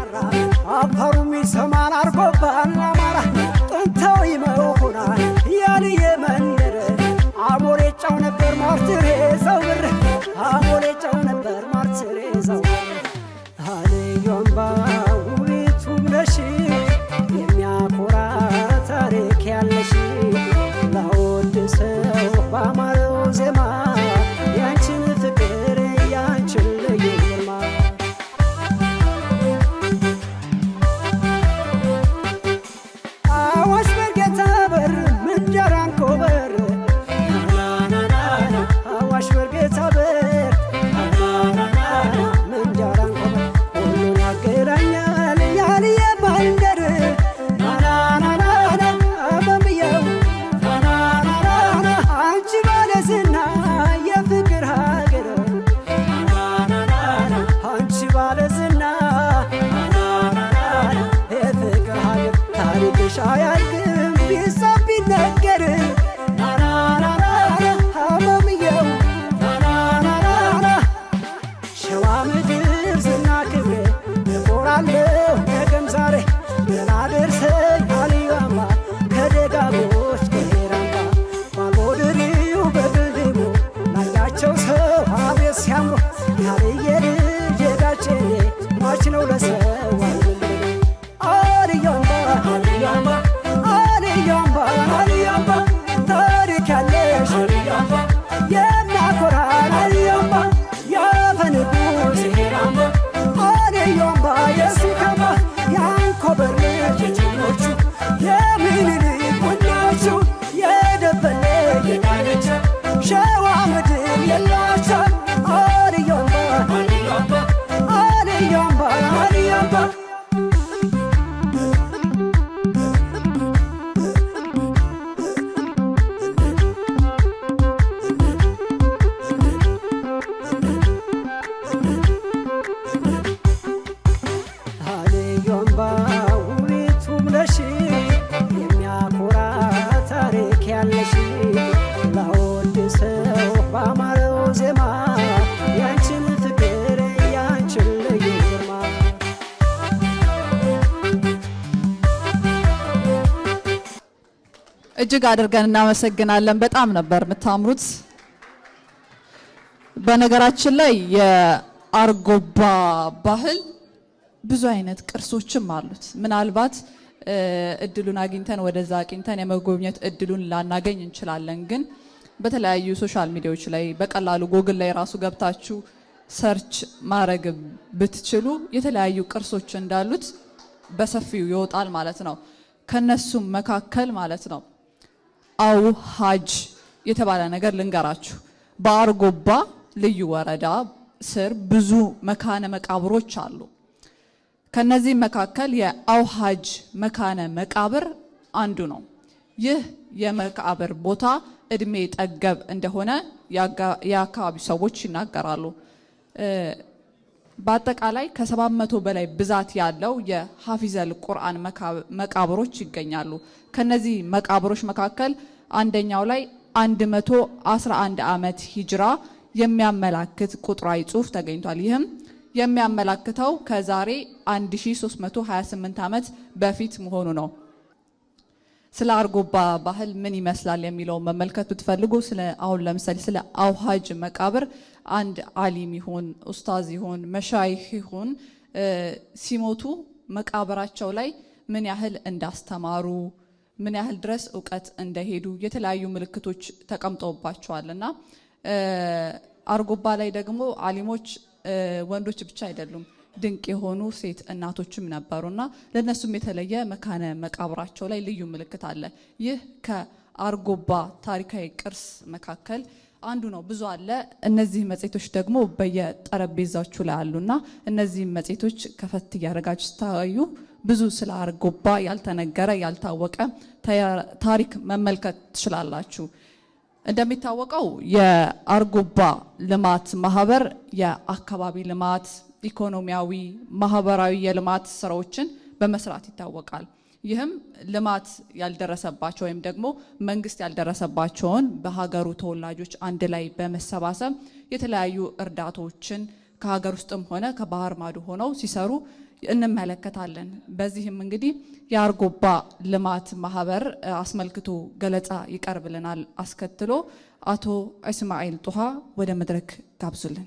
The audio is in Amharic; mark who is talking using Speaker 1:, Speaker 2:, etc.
Speaker 1: ሲጠራ አፋሩም ይሰማል አርጎባን አማራ ጥንታዊ መሆኗን ያልየ መንደር አሞሌ ጨው ነበር ማርትሬ ዘውብር አሞሌ ጨው ነበር ማርትሬ ዘውብር። አልዩ አምባ ውቢቱ ነሽ፣ የሚያኮራ ታሪክ ያለሽ፣ ላወድሰው ባማረው ዜማ ያንችን ፍቅር ያንችን ልዩ ግርማ። አዋሽ በርጌታ በር ምንጀራን ኮበር፣ አዋሽ በርጌታ በር ምንጀራን ኮበር፣ ሁሉን ያገናኛል ያልየ መንደር። ናናናና አበምየው ናናናና አንቺ ባለዝና የፍቅር ሀገር፣ አንቺ ባለዝና የፍቅር ሀገር፣ ታሪክሽ አያልቅም ቢጻፍ ቢነገር። ናናናና አበምየው ናናናና ሸዋ ምድር ዝና ክብሬ እኮራለሁ ነገም ዛሬ፣ ገና ደርሰኝ አልዩ አምባ ከደጋጎች ከሄራምባ ባልቦድሪው በግልድሙ ላያቸው ሰው አቤት ሲያምሩ፣ ያልየ ልጅ የጋጭኔ ሟች ነው ለሰው አልብልም። አልዩ አምባ አልዩ አምባ አልዩ አምባ አልዩ አምባ ታሪክ ያለሽ አልዩ አምባ የሚያኮራን አልዩ አምባ የአፈ ንጉሥ ሄራምባ አልዩ አምባ የሲካምባ የአንኮበር ልጅ የጀግኖቹ የሚኒልክ ቡናዎቹ የደበሌ የዳለች ሸዋ ምድር የላቸው። አልዩ አምባ አልዩ አምባ አልዩ አምባ አልዩ አምባ። አልዩ አምባ ውቢቱ ነሽ፣ የሚያኮራ ታሪክ ያለሽ፣ ላወድሰው ባማረው ዜማ ያንችን ፍቅር ያንችን ልዩ ግርማ።
Speaker 2: እጅግ አድርገን እናመሰግናለን። በጣም ነበር የምታምሩት። በነገራችን ላይ የአርጎባ ባህል ብዙ አይነት ቅርሶችም አሉት። ምናልባት እድሉን አግኝተን ወደዛ አግኝተን የመጎብኘት እድሉን ላናገኝ እንችላለን። ግን በተለያዩ social ሚዲያዎች ላይ በቀላሉ ጎግል ላይ ራሱ ገብታችሁ search ማድረግ ብትችሉ የተለያዩ ቅርሶች እንዳሉት በሰፊው ይወጣል ማለት ነው። ከነሱም መካከል ማለት ነው አውሃጅ የተባለ ነገር ልንገራችሁ። በአርጎባ ልዩ ወረዳ ስር ብዙ መካነ መቃብሮች አሉ። ከነዚህ መካከል የአውሃጅ መካነ መቃብር አንዱ ነው። ይህ የመቃብር ቦታ እድሜ ጠገብ እንደሆነ የአካባቢው ሰዎች ይናገራሉ። በአጠቃላይ ከ700 በላይ ብዛት ያለው የሐፊዘል ቁርአን መቃብሮች ይገኛሉ። ከነዚህ መቃብሮች መካከል አንደኛው ላይ 111 ዓመት ሂጅራ የሚያመላክት ቁጥራዊ ጽሑፍ ተገኝቷል። ይህም የሚያመላክተው ከዛሬ 1328 ዓመት በፊት መሆኑ ነው። ስለ አርጎባ ባህል ምን ይመስላል የሚለውን መመልከት ብትፈልጉ፣ ስለ አሁን ለምሳሌ ስለ አውሃጅ መቃብር አንድ አሊም ይሁን ኡስታዝ ይሁን መሻይህ ይሁን ሲሞቱ መቃብራቸው ላይ ምን ያህል እንዳስተማሩ፣ ምን ያህል ድረስ እውቀት እንደሄዱ የተለያዩ ምልክቶች ተቀምጠውባቸዋል። እና አርጎባ ላይ ደግሞ አሊሞች ወንዶች ብቻ አይደሉም፣ ድንቅ የሆኑ ሴት እናቶችም ነበሩና ለእነሱም የተለየ መካነ መቃብራቸው ላይ ልዩ ምልክት አለ። ይህ ከአርጎባ ታሪካዊ ቅርስ መካከል አንዱ ነው። ብዙ አለ። እነዚህ መጽሔቶች ደግሞ በየጠረጴዛዎቹ ላይ አሉና እነዚህ መጽሔቶች ከፈት እያደረጋችሁ ስታዩ ብዙ ስለ አርጎባ ያልተነገረ ያልታወቀ ታሪክ መመልከት ትችላላችሁ። እንደሚታወቀው የአርጎባ ልማት ማህበር የአካባቢ ልማት፣ ኢኮኖሚያዊ፣ ማህበራዊ የልማት ስራዎችን በመስራት ይታወቃል። ይህም ልማት ያልደረሰባቸው ወይም ደግሞ መንግስት ያልደረሰባቸውን በሀገሩ ተወላጆች አንድ ላይ በመሰባሰብ የተለያዩ እርዳታዎችን ከሀገር ውስጥም ሆነ ከባህር ማዶ ሆነው ሲሰሩ እንመለከታለን። በዚህም እንግዲህ የአርጎባ ልማት ማህበር አስመልክቶ ገለጻ ይቀርብልናል። አስከትሎ አቶ እስማኤል ጡሃ ወደ መድረክ ጋብዙልን።